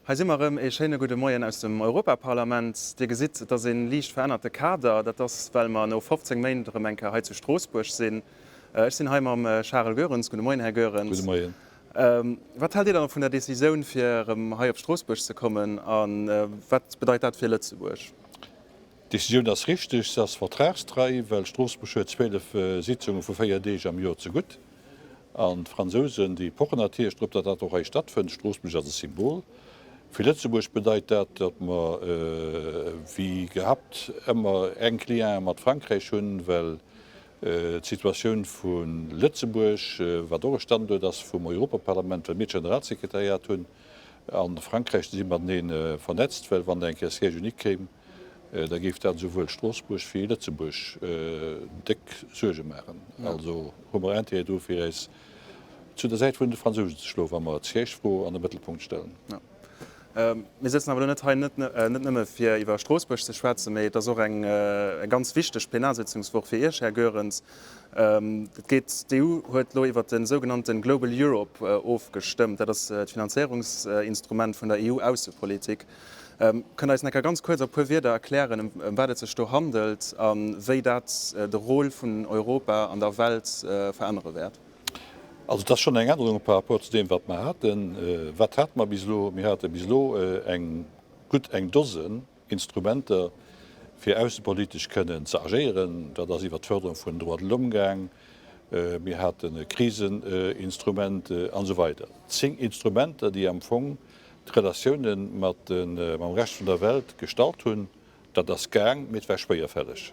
Hei si mer erëm. Ee schéine gudde Moien aus dem Europaparlament. Dir gesitt, et ass ee liicht verännerte Kader. Dat ass, well mer no 15 Méint erëm eng Kéier hei zu Stroossbuerg sinn. Ech sinn hei mam Charel Goerens. Gudde Moien, Här Goerens. Gudde Moien. Wat haalt Dir dann vun der Decisioun, fir erëm hei op Stroossbuerg ze kommen a wat bedeit dat fir Lëtzebuerg? D'Decisioun ass richteg, se ass vertragstrei, well Stroossbuerg huet 12 Sitzunge vu 4 Deeg am Joer zegutt. An d'Fransousen, déi pochen natierlech drop, datt dat och hei stattfënnt. Stroossbuerg ass e Symbol. Fir Lëtzebuerg bedeit dat, datt mer wéi gehabt ëmmer enk Liene mat Frankräich hunn, well d'Situatioun vu Lëtzebuerg, wat och e Standuert ass vum Europaparlament, well mir d'Generalsekretariat hunn, a Frankräich, déi si matenee vernetzt, well wann eng Kéier Siège unique kéim, da géif dat esouwuel Stroossbuerg wéi Lëtzebuerg déck Suerge maachen. Also hu mer Intérêt dru fir äis zu der Säit vun de Fransousen ze schloen, wa mer d'Siège-Fro an de Mëttelpunkt stellen. Mir sëtzen awer elo net hei net nëmme fir iwwer Stroossbuerg ze schwätzen, mee et ass och eng ganz wichteg Plenarsitzungswoch fir Iech, Här Goerens. Et geet, d'EU huet elo iwwer de sougenannte Global Europe ofgestëmmt. Dat ass d'Finanzéierungsinstrument vun der EU-Aussepolitik. Kënnt Der eis nach ganz kuerz a puer Wierder erklären, ëm wat et sech do handelt a wéi dat de Rôle vun Europa an der Welt verännere wäert? Also et ass schonn eng Ännerung par rapport zu deem, wat mer haten. Wat hate mer bis elo? Mir hate bis elo eng gutt eng Dosen Instrumenter, fir aussepolitesch kënnen ze agéieren. Dat ass iwwert d'Förderung vun den Droits de l'homme gaang, mir haten e Kriseninstrument an esou weider. Zéng Instrumenter, déi am Fong d'Relatioune mat mam Rescht vun der Welt gestallt hunn. Dat ass gaang, mee et war schwéierfälleg.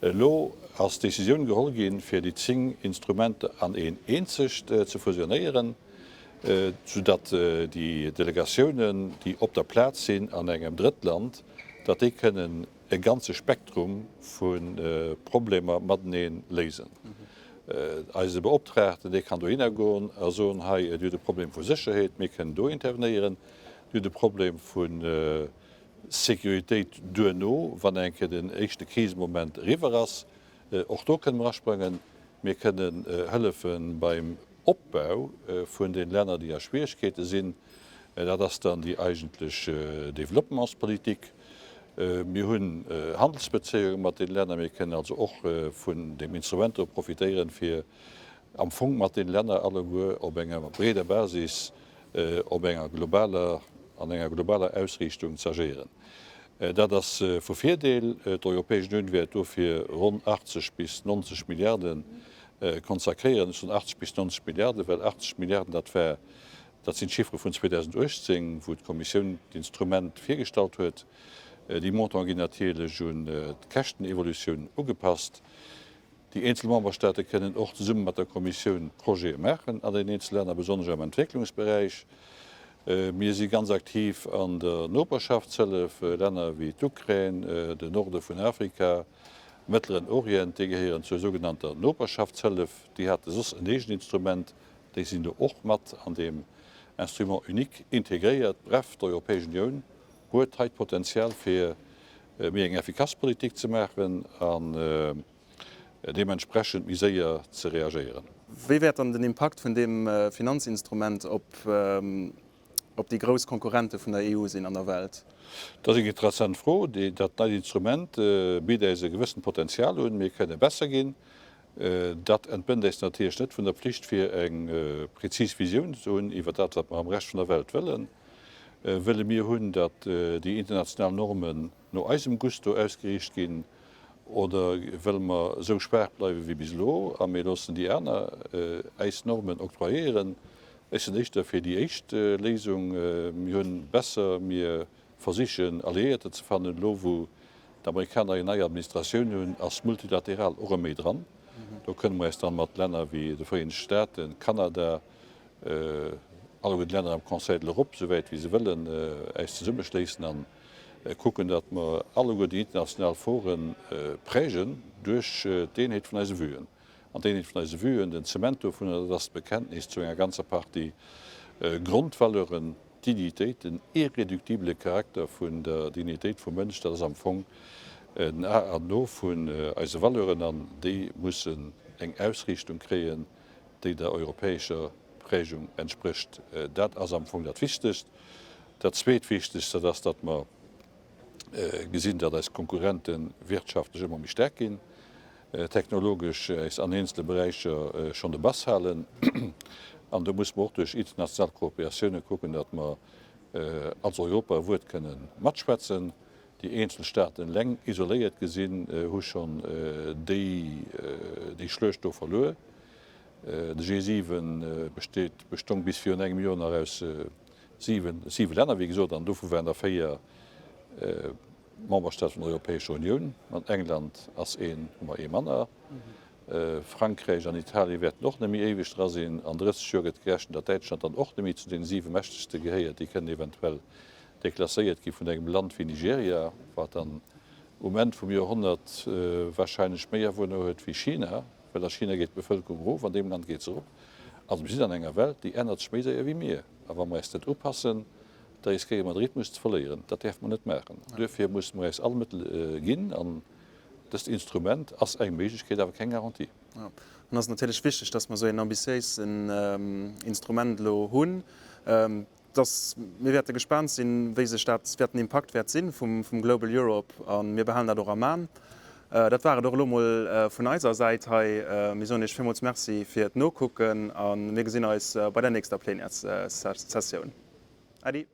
Elo ass d'Decisioun geholl ginn, fir déi 10 Instrumenter an een eenzegt ze fusionéieren, soudatt déi Delegatiounen, déi op der Plaz sinn an engem Drëttland, datt déi kënnen e ganze Spektrum vu Problemer matenee léisen. Eise Beoptraagten, dee kann dohinner goen a soen, hei, Dir hutt e Problem vu Sécherheet, mir kënnen do intervenéieren. Dir hutt e Problem vu Sécuritéit duerno, wann eng Kéier den éischte Krisemoment eriwwer ass. Och do kënne mer asprangen. Mir kënnen hëllefe beim Opbau vun den Länner, déi a Schwieregkeete sinn. Dat ass dann déi eigentlech Developpementspolitik. Mir hunn Handelsbezéiunge mat deene Länner. Mir kënnen also och vun deem Instrument do profitéieren, fir am Fong mat deene Länner alleguer op enger breeder Basis, op enger globaler, an enger globaler Ausriichtung ze agéieren. Dat ass vu Virdeel. D'Europäesch Unioun wäert dofir ronn 80 bis 90 Milliarde konsakréieren. Ech soen 80 bis 90 Milliarden, well 80 Milliarden, dat war, dat sinn d'Chiffere vun 2018, wou d'Kommissioun d'Instrument virgestallt huet. Déi Montante ginn natierlech un d'Käschtenevolutioun ugepasst. Déi eenzel Memberstaate kënnen och zesumme mat der Kommissioun Projete maachen an den eenzel Länner, besonnesch am Entwécklungsberäich. Mir si ganz aktiv an der Noperschaftshëllef. Länner wéi d'Ukrain, den Norde vun Afrika, Mëttleren Orient, déi gehéieren zur sougenannter Noperschaftshëllef. Déi hate soss en eegent Instrument, déi sinn do och mat an deem Instrument unique integréiert. Bref, d'Europäesch Unioun huet hei d'Potenzial fir méi eng effikass Politik ze maachen an deementsprechend méi séier ze reagéieren. Wéi wäert dann den Impakt vun deem Finanzinstrument op op déi grouss Konkurrente vun der EU sinn an der Welt? Dat ass eng interessant Fro. Dat neit Instrument bitt äis e gewëssent Potenzial un. Mir kënne besser ginn. Dat entbënnt äis natierlech net vun der Pflicht, fir eng prezis Visioun ze hunn iwwer dat, wat mer am Rescht vun der Welt wëllen. Wëlle mir hunn, datt déi international Normen no eisem Gusto ausgeriicht ginn, oder wëlle mer esou schwaach bleiwe wéi bis elo a mir loossen déi aner äis Normen octroyéieren? Ech sinn éischter fir déi éischt Léisung. Mir hunn besser, mir versichen Alliéierter ze fannen. Elo wou d'Amerikaner eng nei Administratioun hunn, ass multilateral och erëm méi dran. Do kënne mer äis dann mat Länner wéi de Vereenegte Staaten, Kanada, alleguerten d'Länner am Conseil de l'Europe, souwäit wéi se wëllen, äis zesummeschléissen an kucken, datt mer alleguer déi international Foren prägen duerch d'Eenheet vun eise Vuen. An d'Eenheet vun eise Vuen, den Zement dovunner, dat ass d'Bekenntnis zu enger ganzer Partie Grondvaleuren, d'Dignitéit, den irréductibele Charakter vun der Dignitéit vum Mënsch, dat ass am Fong den A an den O vun eise Valeuren an déi mussen eng Ausriichtung kréien, déi der europäescher Prägung entsprécht. Dat ass am Fong dat Wichtegst. Dat Zweetwichtegst, dat ass, datt mer gesinn, datt eis Konkurrente wirtschaftlech ëmmer méi staark ginn, technologesch äis an eenzele Beräicher schonn de Bass halen. An do musse mer och duerch international Kooperatioune kucken, datt mer als Europa e Wuert kënne matschwätzen. Déi eenzel Staaten eleng isoléiert gesinn hu schonn déi Schluecht do verluer. De G7 besteet, bestong bis virun engem Joer nach aus siwe Länner, wéi gesot, an dovu waren der 4 Memberstaate vun der Europäescher Unioun. Mat England ass een, hu mer ee manner. Frankräich an Italien wäerten och net méi éiweg dra sinn. An 30 Joer gëtt gerechent, datt Däitschland dann och net méi zu deene siwe mächtegste gehéiert. Déi kënnen eventuell deklasséiert gi vun engem Land wéi Nigeria, wat dann um Enn vum Joerhonnert warscheinlech méi Awunner huet wéi China. Well a China geet d'Bevëlkerung erof, an deem Land geet se erop. Also mir sinn an enger Welt, déi ännert sech méi séier wéi mir. A wa mer eis net upassen, da riskéiere mer de Rhythmus ze verléieren. Dat däerfe mer net maachen. Duerfir musse mer eis all Mëttel ginn. An dëst Instrument ass eng Méiglechkeet, awer keng Garantie. An ass natierlech wichteg, dass mer esou een ambitiéisen Instrument elo hunn. Dass mir wäerte gespaant sinn, wéi sech dat wäert den Impakt wäert si vum Global Europe a mir behalen dat och am An. Dat war et och elo mol vun eiser Säit hei. Mir soen Iech villmools Merci fir d'Nokucken a mir gesinn eis bei der nächster Plénièressessioun. Äddi.